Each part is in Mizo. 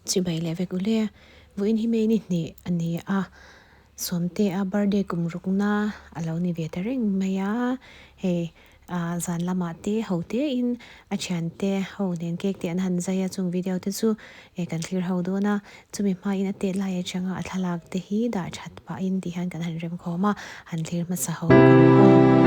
Chibai leh vek ule, vawiin hi May ni hnih a ni a, Sawmtea birthday kum rukna a lo ni ve ta reng mai a, hei ah zan lamah te ho tein a thiante ho nen cake te an han zai a, chung video te chu eh kan thlir ho dawn a, chumi hmain a tet lai atanga a thlalak te hi dah that pahin ti hian kan han remkhawm a, han thlir hmasa ho bawk ang aw.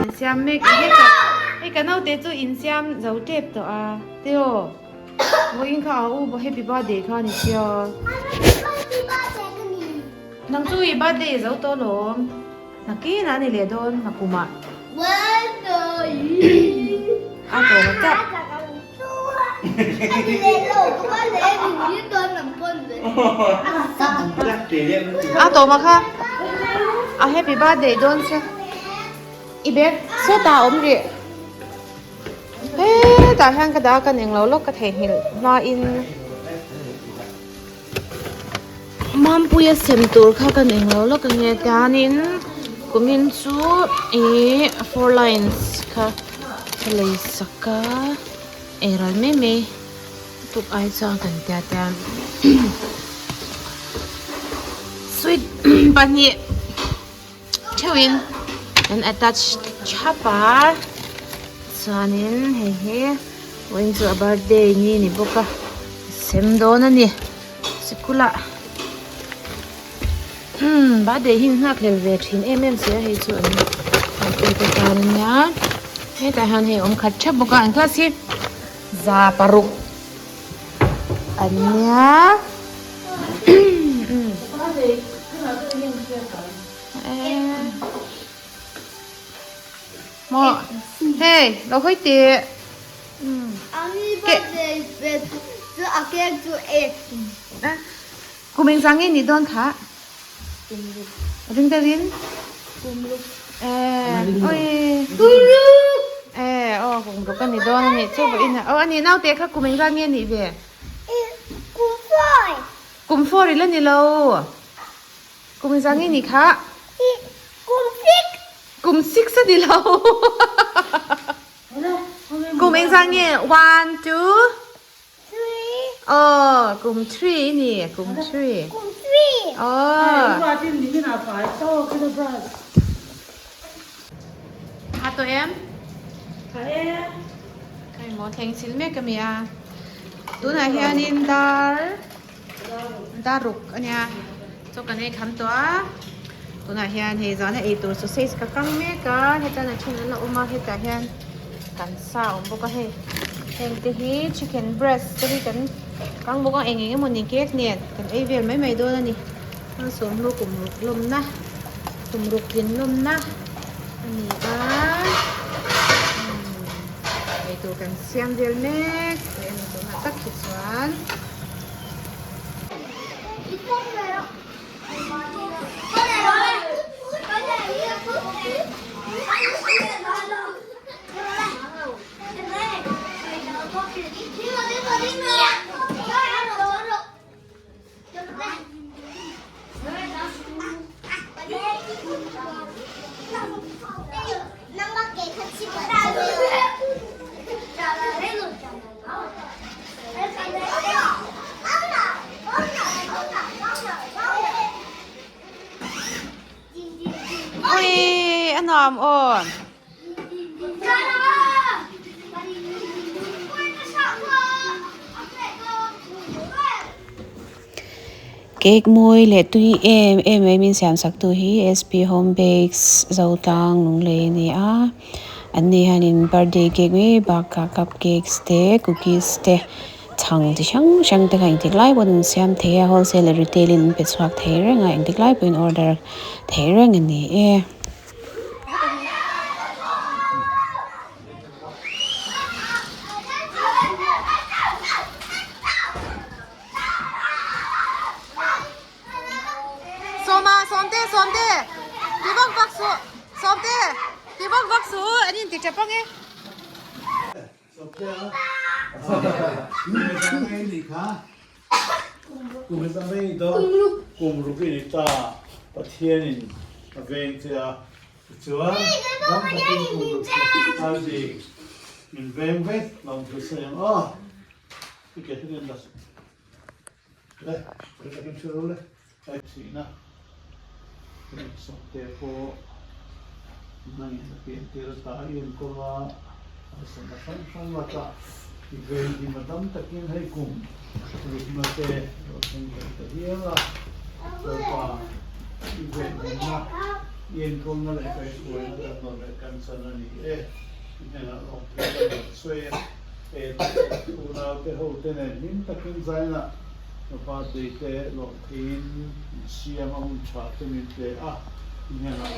Insiam mek a hetah hei ka naute chu insiam zo tep tawh a tiraw vawiin kha a u happy birthday kha a ni sia nang chu i birthday i zo tawh alawm nakin a ni leh dawn a kumah a tawp a chauh. A tawp a kha a happy birthday dawn che i bag sawtah a awm rih hetah hian ka dah a ka ning lo lawk ka theihnghilh hmain. Mampuia sem tur kha kan englo lawk ange tianin kumin chu ih four lines kha ka lei sak a ei ral mai mai tuk ai chuan kan tia tian sweet pahnih theuhin an attach thap a chuanin hei hi vawiin chu a birthday ni a ni bawk a sem dawn a ni sikulah umm birthday hi nghak hlel ve thin em em si a hei chu an te tan a nia hetah hian hei awm khat theuh bawk a an class hi 600 an nia. Maw hei lo hawi teh kum eng zang nge nih dawn kha ring deuhin aw kum ruk a ni dawn a nih chu vawiin ah aw a nih naute kha kum eng zang nge nih ve. Kum four. Kum four i la ni lo. Kum zang i ni kha. Kum six. Kum six a ni lo. Kum eng zang nge? One, two. Three. Oh, kum three i ni. Kum three. Kum three. Oh. Tha tawh em? Tha e. Ka emaw thleng chil mek a mi a. Tunah hianin dar dar ruk a nia. Chaw kan ei kham tawh a. Tunah hian hei zana ei tur sausage ka kang mek a. Hetan a then an la awm a. Hetah hian kan sa a awm bawk a hei. Heng te hi chicken breast te hi kan kang bawk a. Eng eng emawni cake nen kan ei vel mai mai dawn a ni. A sawmhnu kum ruk lawmna kum ruk tlin lawmna a ni a eitur kan siam vel mek leh a ni tunah tak hi chuan. Ui a nuam aw. Cake mawi leh tui em em mai min siam sak tu hi SP Home Bakes Zotlang Lunglei a ni a an ni hianin birthday cake mai bakah cup cakes te cookies te chhang chi hrang hrang te kha engtik lai pawhin an siam thei a wholesale leh retail in an pe chhuak thei reng a engtik lai pawhin order thei reng a ni e. Sawma Sawmte Sawmte ti vak vak suh Sawmte ti vak vak suh an inti tap ang e. Kum ruk i ni ta Pathianin a veng che a tichuan dam takin kum ruk chu a dik min veng vek lo thu sawi ang aw i ke hian la le ri takin hre ru le thihna sawmte pawh nangin a piantir ata a enkawl a harsatna hrang hrang lakah i venhim a dam takin hei kum rukna te lo thleng thei ta hial a Lalpa i venhimna i enkawlna leh kaihhruaina kan rawn leh kan chan a ni e i hnenah lawmthu kan rawn sawi e he unaute hote nen hlim takin zainah Ka birthday te lawm theiin min siam a hun tha te min pe a i hnenah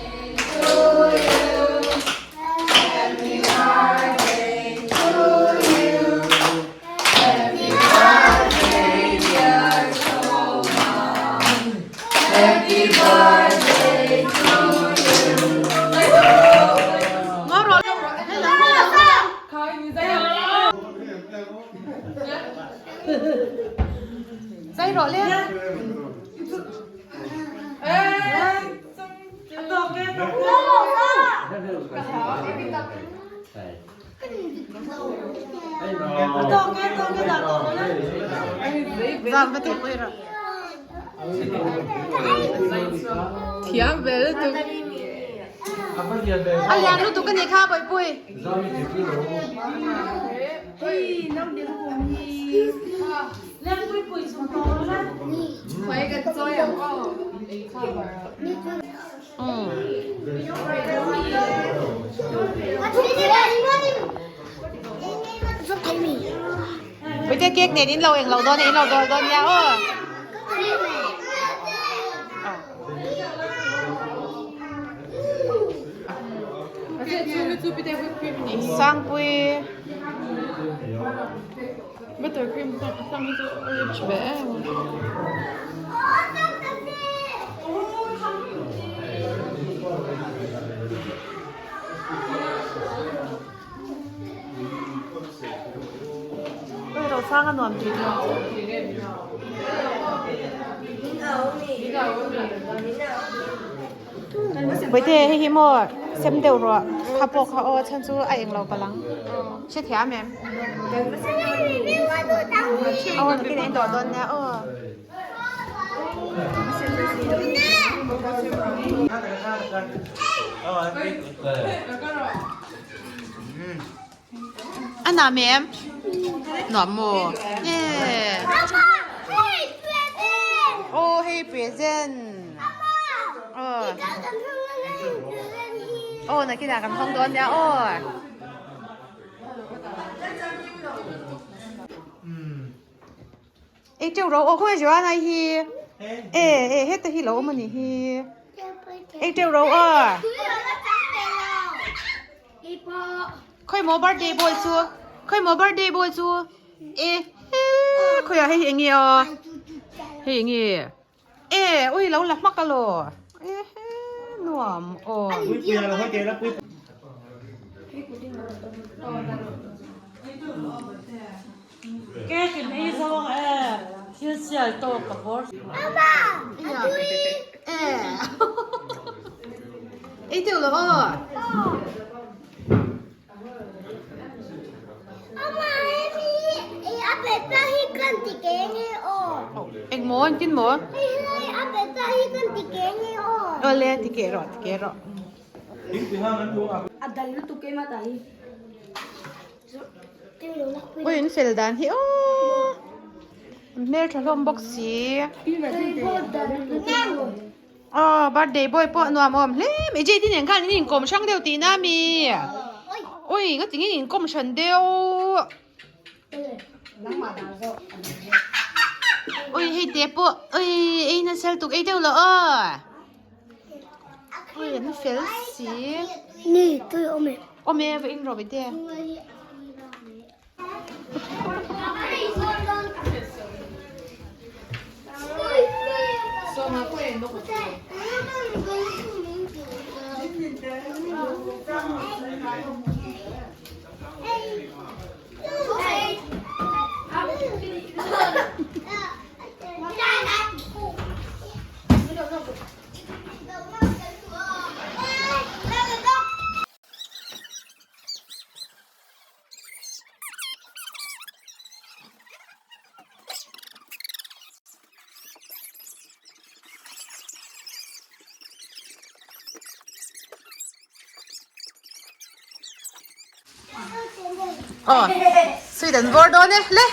Zai rawh le. Zam va ti pui rawh. Thiam ve lutuk. A lian lutuk a nih kha Bawihpui. Mai kan chawi ang aw. Bawihte cake nen in lo eng lo dawn e in lo dawl dawn nia aw. Sangpui. Buttercream hlang hi chu a rich ve em a. Ui ro sang a nuam tih chu. Bawihte hei hi maw sem deuh rawh kha pawh kha aw chhan chu a englo palang hrethiam em aw nakin in dawh dawn nia aw. A nuam em? Nuam maw? Yeah. Oh, hei present. Oh. Oh, nakinah kan hawng dawn nia aw. Ei teuh ro aw khawnge Joanna hi e e heta hi lo awm a nih hi ei teuh ro aw khawi maw birthday boy chu khawi maw birthday boy chu e he khawiah hei hi eng nge aw hei eng nge e ui lo la hmak alaw e he nuam aw. Cake in ei zawng e, thil sial tawk ka bawr. Ei teuh lo aw. Eng maw engtin maw? Awle ti keh rawh ti keh rawh. Ui in fel dan hi aww an hmeltha hlawm bawk si aw birthday boy pawh nuam awm hle mai jade nen khan in inkawm hrang deuh tihna ami ui ngatinge in inkawm hran deuh ui hei te pawh ui ei nasa lutuk ei deuh loh aw. Ui an fel si. Ni tui awm e. Awm e va in rawh te. Aw sweet an vawr dawn e le.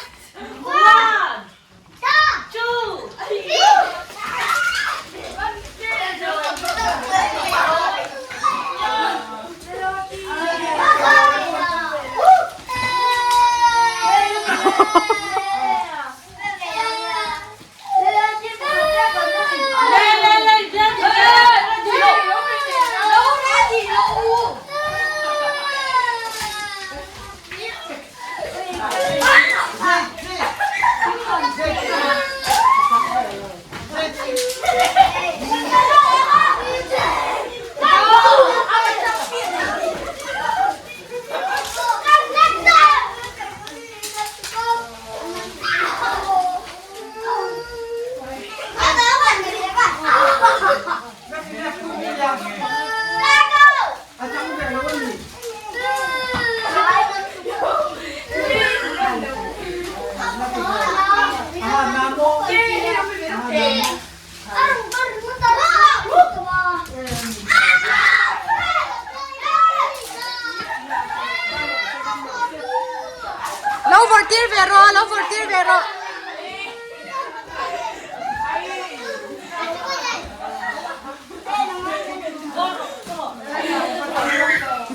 Lo vawrh tir ve rawh, lo vawrh tir ve rawh.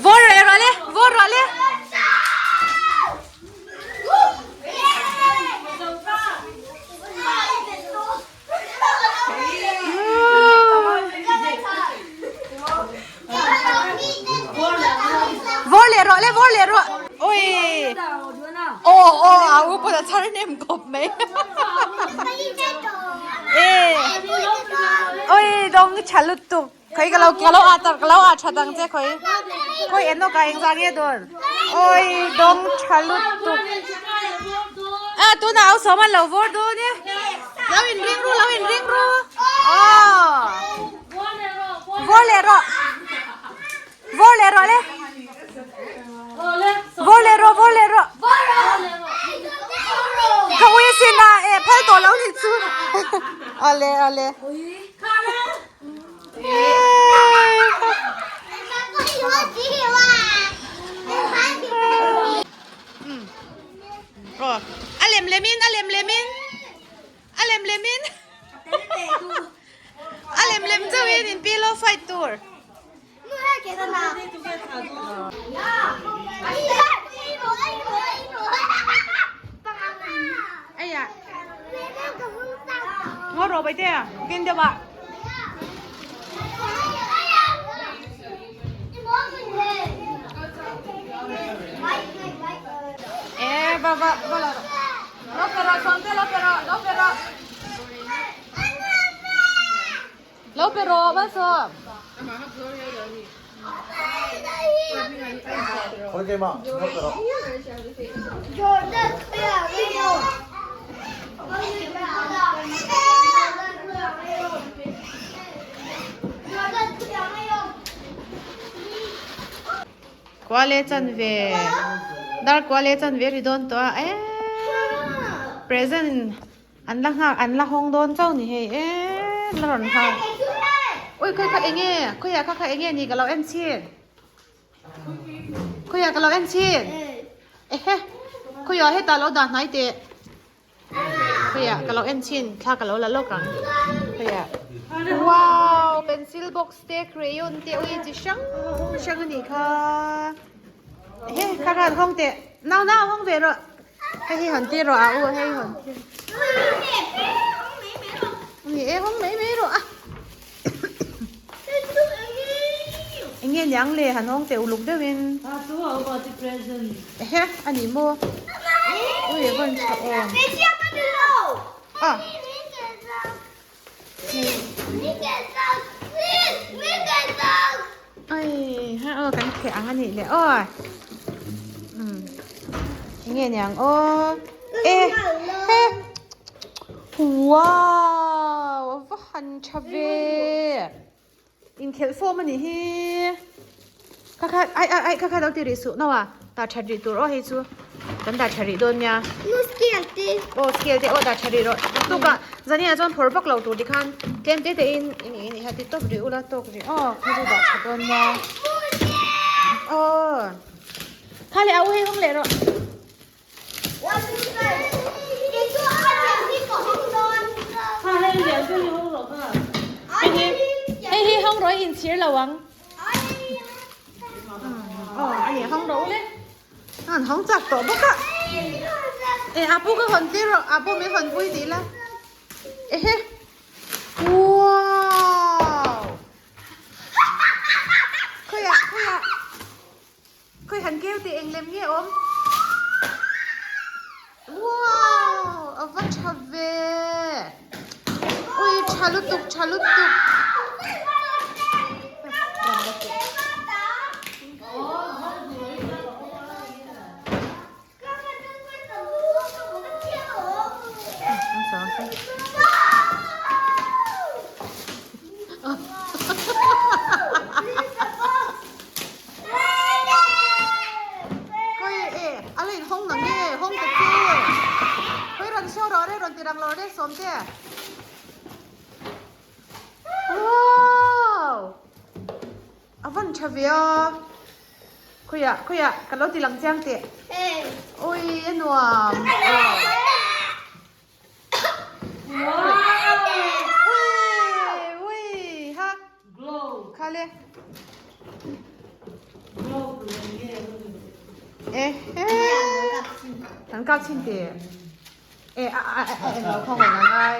Vawr reh rawh le, vawr rawh le. Vawr leh rawh le, vawr leh rawh. Oi. Aw aw a u pawn a chhar hnem khawp mai. E. Oi dawng tha lutuk. Khawi ka lo ka lo ah tak ka lo ah that ang che khawi. Khawi en awk ah engzah nge dawn. Oi dawng tha lutuk. A tunah au sawm an lo vawr dawn e. Lo in ring ru lo in ring ru. Aw. Vawr leh rawh. Vawr leh rawh le. Vawr leh rawh vawr leh rawh. Ka ui sin a e phal tawh lo ni chu. Ale ale. A lem lemin a lem lemin a lem lemin a lem lem chauhin in pillow fight tur. Ngaw rawh bai te ken deuh ah. E va va va la rawh. Lo pe rawh sawm te lo pe rawh lo pe rawh. Lo pe rawh Malsawm. Khua leh chanve dar khua leh chanve ri dawn tawh a eee present An la nghak an la hawng dawn chauh ni hei eee la rawn nghak ui khawi kha eng nge khawiah kha kha eng nge ni ka lo en chhin khawiah ka lo en chhin ehe khawiah hetah lo dah hnai teh khawiah ka lo en chhin thla ka lo la lawk ang khawiah wow pencil box te crayon te ui chi hrang hrang a nih kha ehe kha kha an hawng teh nau nau hawng ve rawh. Hei hi hawn tir rawh a u hei hawn tir. Ni e hawng mai mai rawh a. Enge niang le han hawng teh uluk deuhin. Ehe a ni maw. Ui a vawn tha awm. Ah. Ai ha aw kan kheh ang a nih leh aw um enge niang aw e he wow a va han tha ve inkhelh form a nih hi kha kha ai ai ai kha kha lo ti rih suh no a dah that rih tur aw hei chu kan dah that rih dawn nia scale te aw scale te aw dah that rih rawh tukah zaniah chuan phawrh vak lo tur tikhan tlem te te in in in i ha ti tawp rih ula tawk rih aw kha chu dah that dawn nia aw kha leh a u hei hawng leh rawh. Hei hi hawng rawh i inchhir lo ang. Aw a ni hawng rawh u le. An hawng chak tawh bawk a. E a pu ka hawn tir rawh a pu min hawn pui tih la. Ehe. Wow. Khawiah khawiah. Khawi han keu teh eng lem nge awm? Wow! A va tha ve! Ui tha lutuk tha lutuk! Khawi e a la inhawng na nge hawng ta che khawi rawh re rawn ti rang lo re Sawmte. Wow! A van tha ve a. Khawiah khawiah ka lo ti lang chiang teh. Ui a nuam. Ui ui ha. Khale. E he. Kan kap chin teh. E a a a eng lo khaw ngaih ngai.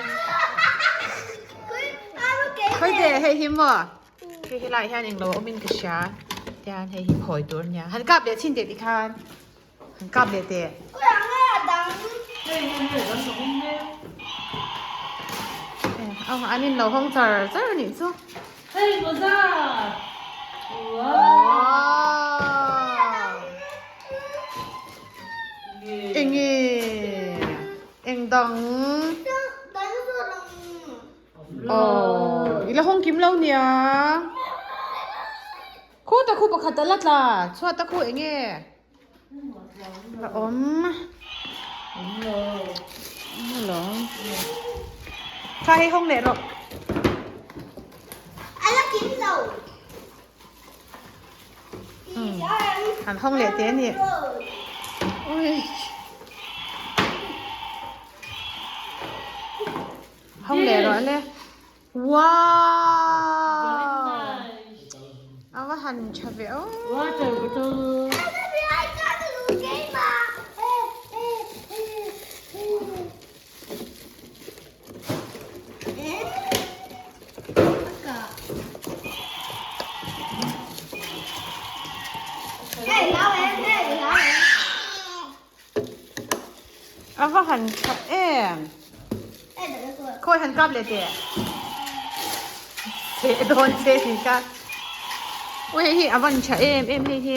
Khawi teh hei hi maw. Hei helai hian englo a awmin ka hria tian hei hi phawi tur ania han kap leh chhin teh tikhan han kap leh teh. An in lo hawng char char anih chu. Enge eng dang. Aww i la hawng kim lo nia. Khu ta khu pakhat a la tla chhuat a khu eng nge a awm kha hei hawng leh rawh. An hawng leh teh a ni. Hawng leh rawh le. Wow! A va han tha ve aw. Water bottle. A va han tha em. Khawi han kap leh teh. Cheh dawn che ni ka. Ui hei hi a van tha em em hei hi.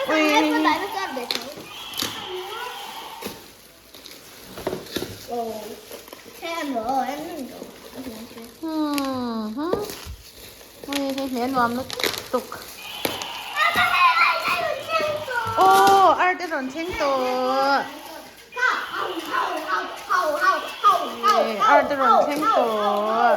Ui hei hi. Ui hei hmel nuam lutuk. Aw art a rawn thleng tawh. Art a rawn thleng tawh.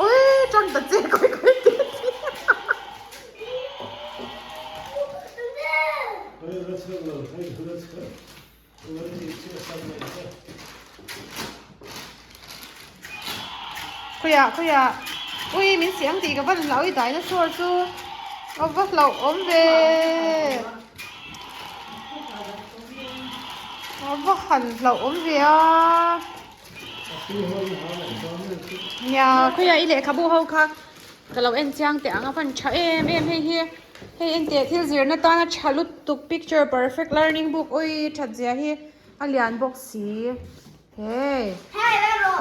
Ui, trăng ta che coi coi ti. Khawiah khawiah ui min siam tih ka van hlau i dinosaur chu a va hlauhawm ve a va han hlauhawm ve a nia khawiah i lehkhabu ho kha ka lo en chiang teh ang a van tha em em hei hi hei enteh thil zirna tana tha lutuk picture perfect learning book ui that zia hi a lian bawk si hei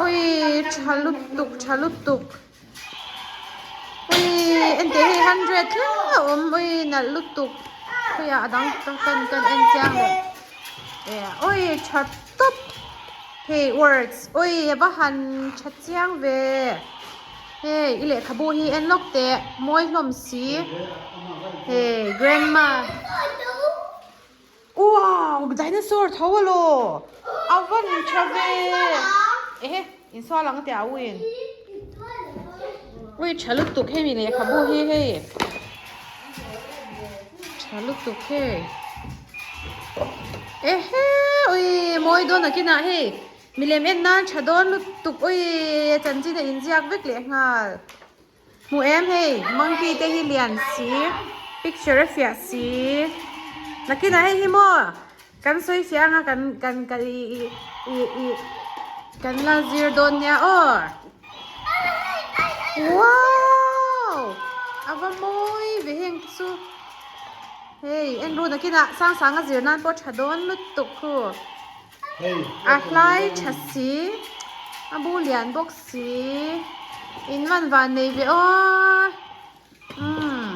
ui tha lutuk tha lutuk ui enteh hei hundred thleng a awm ui nalh lutuk khawiah a dang kan kan en chiang leh ui tha tawp hei words ui a va han tha chiang ve. Hei i lehkhabu hi en lawk teh mawi hlawm si hei grandma wow dinosaur tho alaw a van tha ve ehe insual ang teh a u in ui tha lutuk hemi lehkhabu hi hei tha lutuk hei ehe ui mawi dawn a kinah hei. Milem en nan tha dawn lutuk ui chanchin a inziak vek leh nghal. Hmu em hei monkey te hi lian si picture a fiah si nakinah hei hi maw kan sawi fiah anga kan kan kan i i i i kan la zir dawn nia aw. Wow! A va mawi ve heng te chu. Hei en ru nakinah Sangsanga zir nan pawh tha dawn lutuk khu. A hlai tha si, a bu lian bawk si, in van van nei ve aw. Umm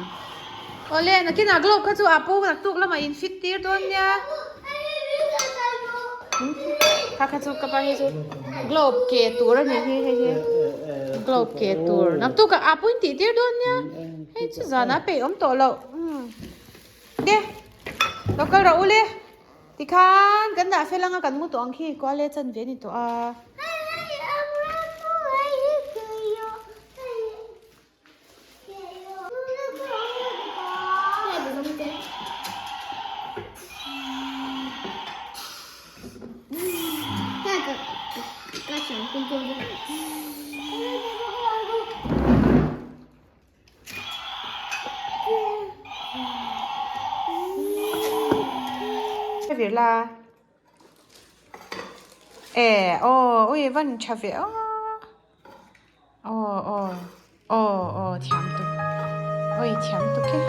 awle nakinah globe kha chu a pu naktuk lamah in fit tir dawn nia. Kha kha chu ka pa hi chu globe ke tur a ni hi hei hi globe ke tur naktukah a pu in tih tir dawn nia hei chu zanah a peih awm tawh loh umm de lo kal rawh ule. Tikhan kan dah fel anga kan mu tawh ang khi kual e chan ve a ni tawh a. Vir la e aw ui van tha ve aw aw aw aw aw thiam tuk ui thiam tuk e.